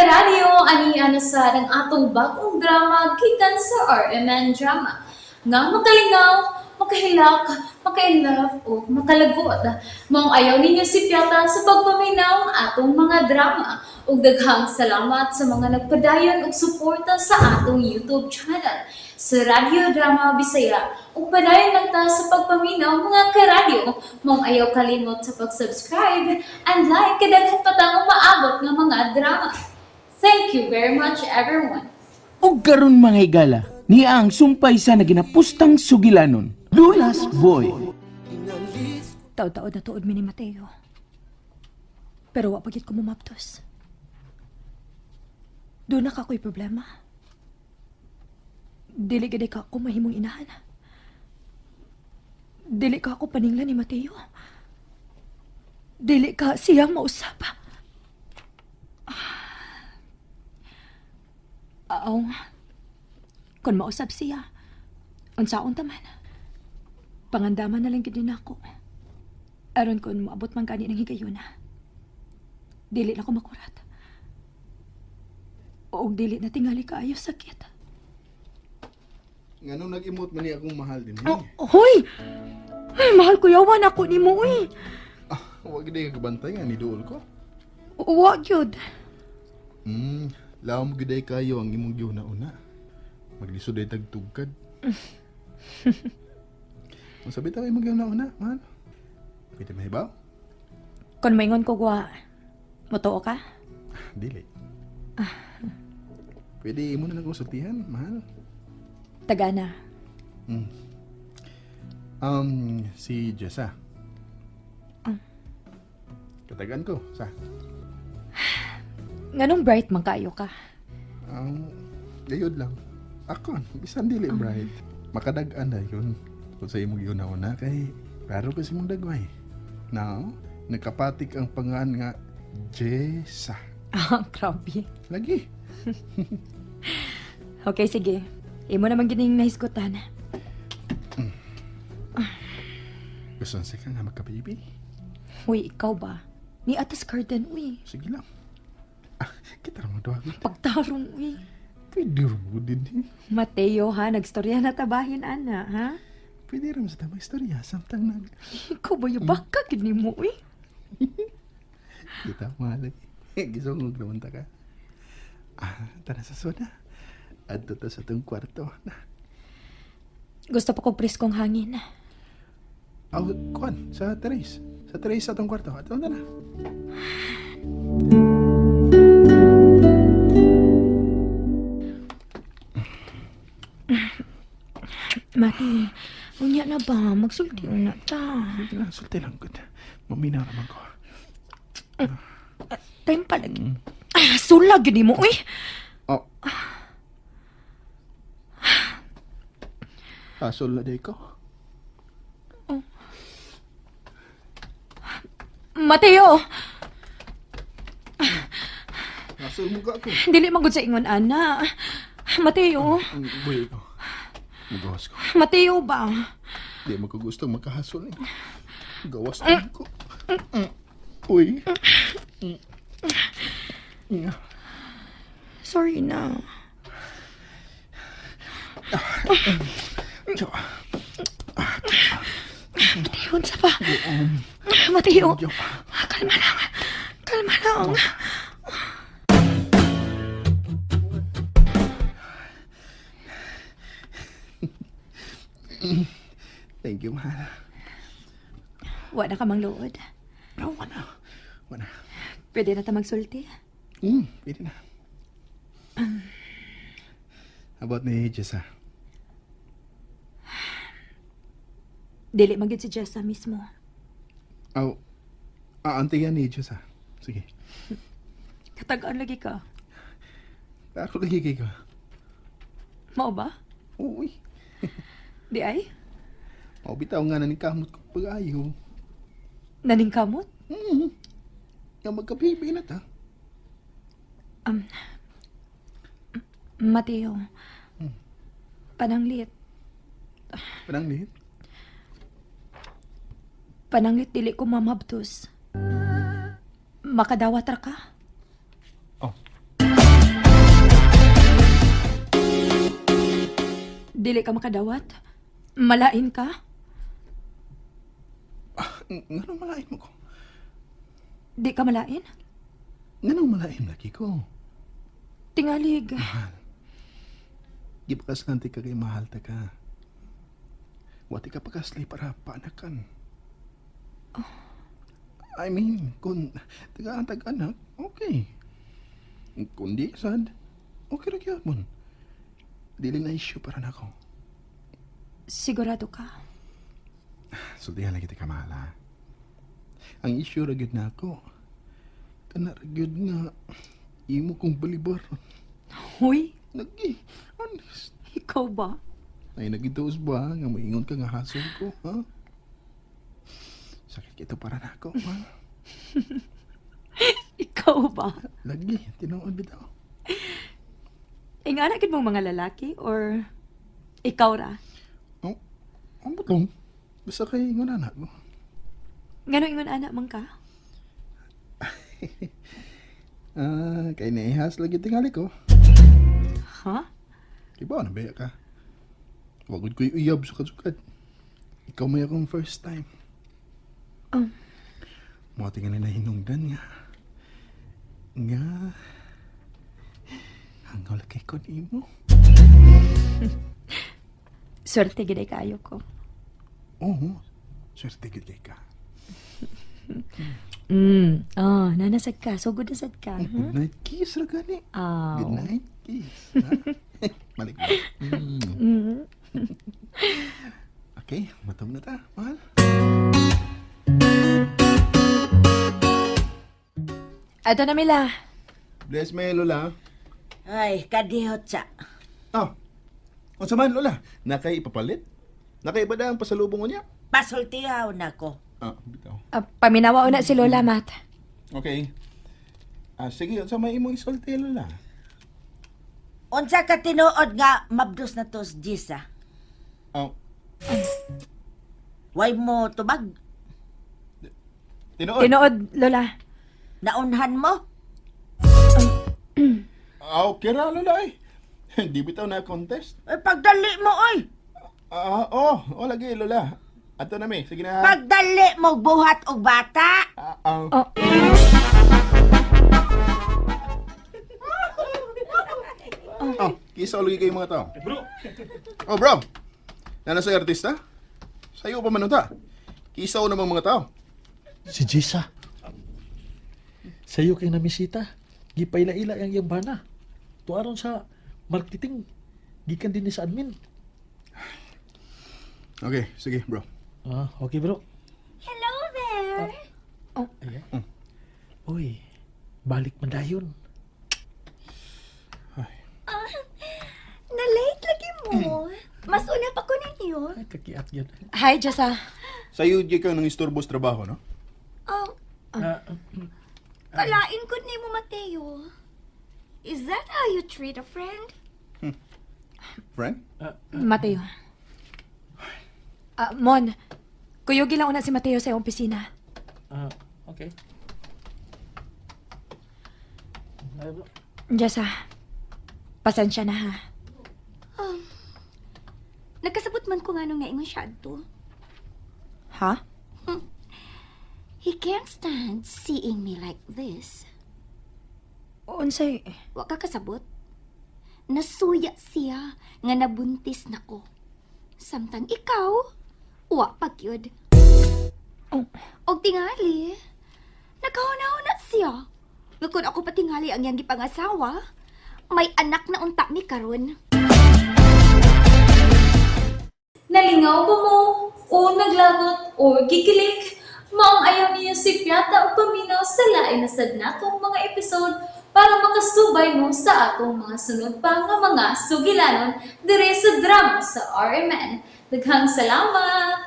Karadyo, ani na sad ang atong bagong drama gikan sa RMN Drama nga makalingaw, makahilak, maka-inlove o makalagot. Maong ayaw ninyo sipyata sa pagpaminaw ang atong mga drama. Ug daghang salamat sa mga nagpadayon og suporta sa atong YouTube channel sa Radyo Drama Bisaya. Ug padayon lang ta sa pagpaminaw, mga karadyo. Maong ayaw kalimot sa pag-subscribe and like kay daghan pa tang umaabot nga mga drama. Thank you very much, everyone. Og karon, mga higala, niya ang sumpay sa naginapustang sugilanon, Lulas Boy. Taod-taod na tuod mi ni Mateo. Pero wa pa gyud ko mumaptos. Duna kako'y problema. Dili gid ka ako mahimong inahan. Dili ka ako paninglan ni Mateo. Dili ka siya mausap. Aw, kung mausap siya, unsaon ta man? Pangandaman na lang gid nako. Aron kung moabot man gani ng higayuna, dili na ko makurat. Og dili na tingali kaayo sakit. Nganong nag-emote man ni akong mahal din Oh, eh? hoy! Ay, mahal ko yawan ako ni mo, uy. Ah, wag gid ka kabantay nga ni duol ko. Wa gyud. Lawom gid ay kayo ang imong giuna-una. Maglisod ay tagtugkad. Masabi ta imong giuna-una, mahal. Pwede mahibaw? Kung maingon ko gwa, motoo ka? Dili. Pwede imo na lang kong sultihan, mahal. Tagana. Si Jessa. Katagaan ko, sa. Nganong bright man kaayo ka? Gayod lang. Ako, bisan dili bright. Makadag-an na yun. Kung sa imong giuna-una kay klaro kasi imong dagway. Now, nagkapatik ang pangan nga Jessa. Ah, grabe. Lagi. Okay, sige. Imo naman gining nahisgutan. Gusto sa ka nga magka-baby? Uy, ikaw ba? Ni atas garden, uy. Sige lang. Ah, kita ra mo duha. Pagtarong, uy. Pwede ra mo din eh. Mateo, ha? Nagstorya na tabahin, ana, ha? Pwede ra mo sa tamang istorya samtang nag Ikaw ba yung baka gid nimo, uy? Kita mahal eh. Gisungog naman ta ka. Ah, tara sa soda. Adto ta sa tong kwarto. Na. Gusto pa kong preskong hangin. Aw, kuan, sa terrace. Sa terrace sa tong kwarto. Adto na na. Mati, unya na ba? Magsulti na ta. Sige lang, sulti lang. Good. Maminaw naman ko. Time pa lagi. Ah, sulag gid nimo, uy. Oh. Asol na day ko. Mateo, Asol mo ka ako. Dili man gud sa ingon ana. Mateo, Ang buhi ko. Magawas ko. Mateo ba? Di mo ko gusto makahasol eh. Gawas na ko. Uy. Yeah. Sorry na. Tiyo. Mateo, unsa pa? Mateo, Tiyo. kalma lang. Kalma lang. Thank you, mahal. Wa na ka mang luod? No, wala. Wala. Pwede na ta magsulti. Pwede na. About ni Jessa? Dili man gyud si Jessa mismo. Oh, ah, ante yan ni Jessa. Sige. Katagaan lagi ka. Ako lagi kay ko. Mao ba? Uy. Di ay? Mao bitaw nga naning kamot ko pag-ayo. Naningkamot? Nga magka-baby na ta. Mateo. Pananglit. Pananglit. Pananglit dili ko mamabtos. Makadawat ra ka? Oh. Dili ka makadawat? Malain ka? Nganong malain mo ko? Di ka malain? Nganong malain lagi ko? Tingalig. Gipakaslanti ka kay mahal ta ka. Wati ka pakasli para paanakan. I mean, kung tagaan tag anak, okay. Kung di sad, okay ra gyud. Dili na issue para nako. Sigurado ka? Sultihan lagi ta ka, mahal, ha? Ang issue ra gyud nako. Kana ra gyud nga imo kong balibar. Huy, Lagi, honest. ikaw ba? Ay, nagituos ba nga maingon ka nga hasol ko, ha? Sakit kito para na ako, ha? Ikaw ba? Lagi, tinuod bitaw. Ingana gid mong mga lalaki or ikaw ra? Oh, ang butong. Basta kay ingon na ko. Ngano ingon ana man ka? Ah, kay naihas lagi tingali ko. Ha? Kibaw na ba ka? Wagod ko'y uyab sukad-sukad. Ikaw may akong first time. Mga tingali na hinungdan nga. Nga. Hangaw kay ko nimo. Swerte gid ay kaayo ko. Oo, swerte gid kay ka. Oh, nanasad ka. So good na sad ka. Good night kiss ra gani. Aw. Good night kiss. Ha? Malik ba? Mm. Okay, matog na ta, mahal. Ato na Mila. Bless me, Lola. Ay, kadihot sa. Oh, unsa man, Lola? Nakay ipapalit? Nakay iba ang pasalubong niya? Pasultihaw na ko. Ah, bitaw. Paminawa una si Lola, Matt. Okay. Ah, sige, unsa may imong isulti, Lola? Unsa ka tinuod nga mabdos na to si Jisa? Oh, Way mo tubag? tinuod. Tinuod, Lola. Naunhan mo? Ah, okay ra, Lola eh. Hindi bitaw na contest. Ay, pagdali mo, oy! Ah, oh, oh lagi, Lola. Ato na mi. Sige na. Pagdali mo buhat og bata! Ah, ah. Oh. Oh, kisa ulit kayo mga tao. Bro. Oh, bro. Nana sa artista? Sayo pa man unta. Kisa namang mga tao. Si Jisa. Sayo kay namisita. Gipaila-ila ang iyang bana. Tuaron sa marketing. Gikan din ni sa admin. Okay, sige, bro. Ah, okay bro. Hello there! Oh. Ayan. Uy, balik man dayon. Na-late lagi mo. Mas una pa ko ninyo. Ay, kakiat yun. Hi, Jessa. Sayo di ka nang istorbo sa trabaho, no? Oh, Ah, kalain ko ni mo, Mateo. Is that how you treat a friend? Friend? Mateo. Ah, Mon, kuyugi lang una si Mateo sa iyong opisina. ah, okay. Ay, bro. Jessa, pasensya na ha. Nagkasabot man ko nga nung ngaingon siya adto. Ha? He can't stand seeing me like this. Unsay, Wa ka kasabot. Nasuya siya nga nabuntis nako. Samtang ikaw, wa pa gyud. Oh. Og tingali, nagkahuna-huna siya. Nga kung ako patingali ang iyang gipangasawa, may anak na unta mi karon. Nalingaw ba mo? O naglagot o gikilig? Maong ayaw niyo si Piata o paminaw sa lain na sad natong mga episode para makasubay mo sa atong mga sunod pa nga mga sugilanon dire sa drama sa RMN. Daghang salamat!